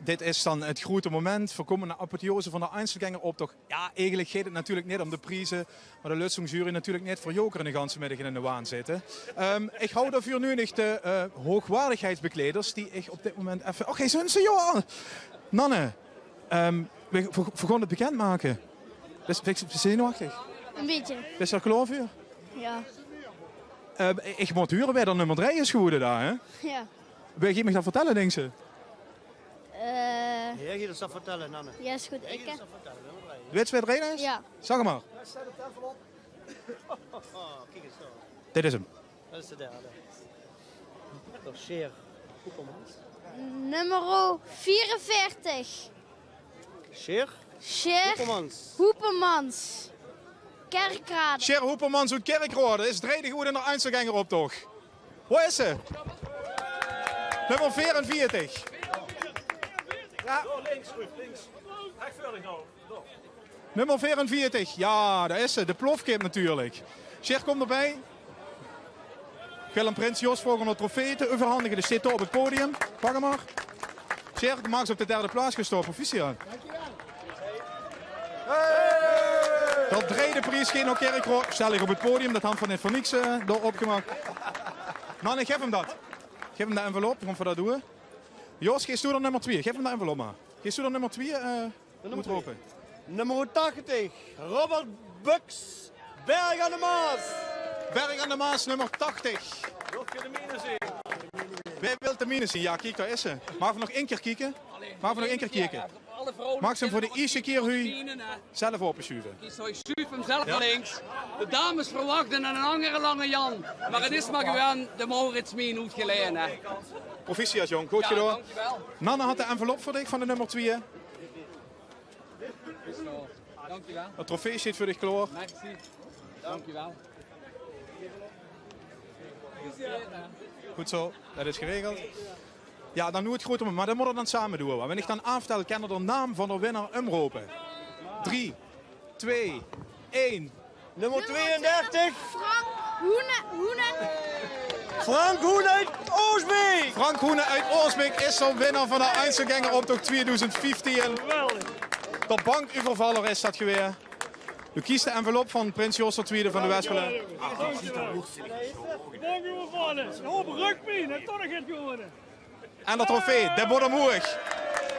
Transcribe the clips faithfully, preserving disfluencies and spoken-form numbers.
Dit is dan 't groete moment. Veer kómme nao de apotheose van d'n Einzelgängeroptoch. Jao, eigelik geit 't natuurlik neet óm de prieze, mer de lötste jury natuurlik neet veur joker de ganse middig in de waan zitte. Ehm, ich haw daoveur noe nog de, eh, hoogwaardigheidsbekleders die ich op dit moment effe... Och, hie zeen ze, jao! Nanne, ehm, veer, veer, veer gaon 't bekindmake. Bis, bis se zenuwechtig? Ein bietje. Bis se d'r klaor veur? Jao. Ehm, ich mót hure wae d'r nummer drei is gewore dao, hè? Jao. Wae geit mich dat vertèlle, dinks se? Eh, Heer geit ós dat vertèlle, Nanne. Jao, is good. Heer geit ós dat vertèlle, nummer drei. Wèts se wae d'r ein is? Jao. Zèk 'm mer. Kiek ins dao. Dit is 'm. Dat is de derde. Toch, Sjeer Hoepemans. Nummer veerenveertig. Sjeer Sjeer Hoepemans. Hoepemans. Kerkrade. Sjeer Hoepemans oet Kerkrade is dreide gewore in d'n Einzelgängeroptoch. Wo is ze? Nummer veerenveertig. Jao. Links, Ruud, links. Rech veur dich noe. Nummer veerenveertig. Jao, dao is ze. De plofkip natuurlik. Sjeer, kóm d'rbie. Ich wil aan prins Jos vraoge óm de trofee te euverhandige. Die steit dao op 't podium. Pak 'm mer. Sjeer, doe maags op de derde plaats gaon staon. Proficiat. De dreide pries geit nao Kerkrade. Stèl dich op 't podium, dat han veer neet veur niks, eh, dao opgemaak. Nanne, gaef 'm dat. Gaef 'm de envelop, gaon veer dat doon. Jos, geis doe dan nummer twieë. Gaef 'm de envelop mer. Geis doe dan nummer twieë, eh, Nummer twieë. Nummer tachtig, Robert Bux, Berg aan de Maas. Berg aan de Maas, nummer tachtig. Wilt geer de miene zeen? Wae wilt de miene zeen? Jao, kiek, dao is ze. Maag ich nog ein kier kieke? Maag ich nog ein kier kieke? Maag ich 'm veur de ierste kier hie zelf opesjuve? Sjuuf 'm zelf nao links. De dames verwachte 'nen angere Lange Jan. Mer 't is mer gewoon de Maurits Mien oetgelaene, hè. Proficiat, jóng. Good gedaon. Nanne hat de envelop veur dich van de nummer twieë. Dankjewel. 't Trofee steit veur dich klaor. Merci. Dankjewel. Good zo, dat is geregeld. Jao, dan noe 't groete moment, mer dat mót geer dan same doon, wa. Wen ich dan aaftel, kènt geer de naam van de winnaar umrope. Drie, twieë, ein. Nummer tweeëndertig. Frank Hoenen. Hoenen. Frank Hoenen oet Oosbeek. Frank Hoenen oet Oosbeek is de winnaar van d'n Einzelgängeroptoch twieëdoezend vieftieën. Geweldig. De bankeuvervaller is dat gewaes. Doe kries de envelop van prins Jos d'n Twieëde van de Wespelen. Bankeuvervaller. Ein hoop rögpien, hè, toch nog get gewónne. En de trofee, de bodem hoeg.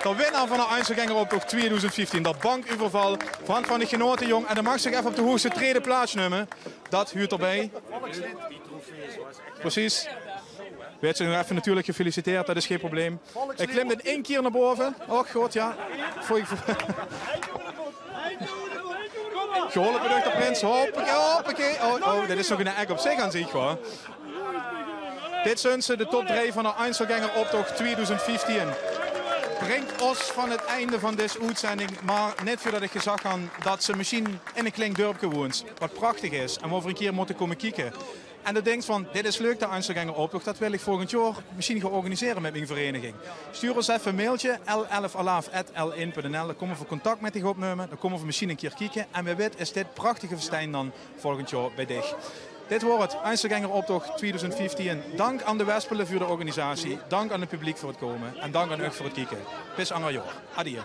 De winnaar van d'n Einzelgängeroptoch twieëdoezend vieftieën, de bankeuverval. Frank, van dich genaote, jóng. En dan maags se effe op de hoegste traeje plaats numme. Dat huurt d'rbie. Precies. Waers se nog effe natuurlik gefeliciteerd, dat is gein probleem. Hae klimp in ein kier nao bove. Och god, jao. Veur ich... Geholpe door de prins. Hoppakee, hoppakee. Oh, oh, dat is nog ein act op zich aan zich, huur. Dit zunt ze, de top drei van d'n Einzelgängeroptoch twieëdoezend vieftieën. Bringk ós van 't einde van dees oetzending, mer neet veurdat ich gezag han dat ze mesjien in e kleng dörpke woens, wat prachtig is en wo v'r ein kier mótte kómme kieke. En doe dinks van: dit is leuk, d'n Einzelgängeroptoch, dat wil ich volgend jaor mesjien gaon organisere mit mien vereiniging. Stuur ós effe ein mailtje, L elf alaaf at L één punt N L, dan kómme v'r contact mit dich opnumme, dan kómme v'r mesjien ein kier kieke. En wae wit is dit prachtige festijn dan volgend jaor bie dich. Dit waor 't Einzelgängeroptoch twieëdoezend vieftieën. Dank aan de Wespelen veur de organisatie. Dank aan 't publiek veur 't kómme. En dank aan uch veur 't kieke. Bis anger jaor. Adieu.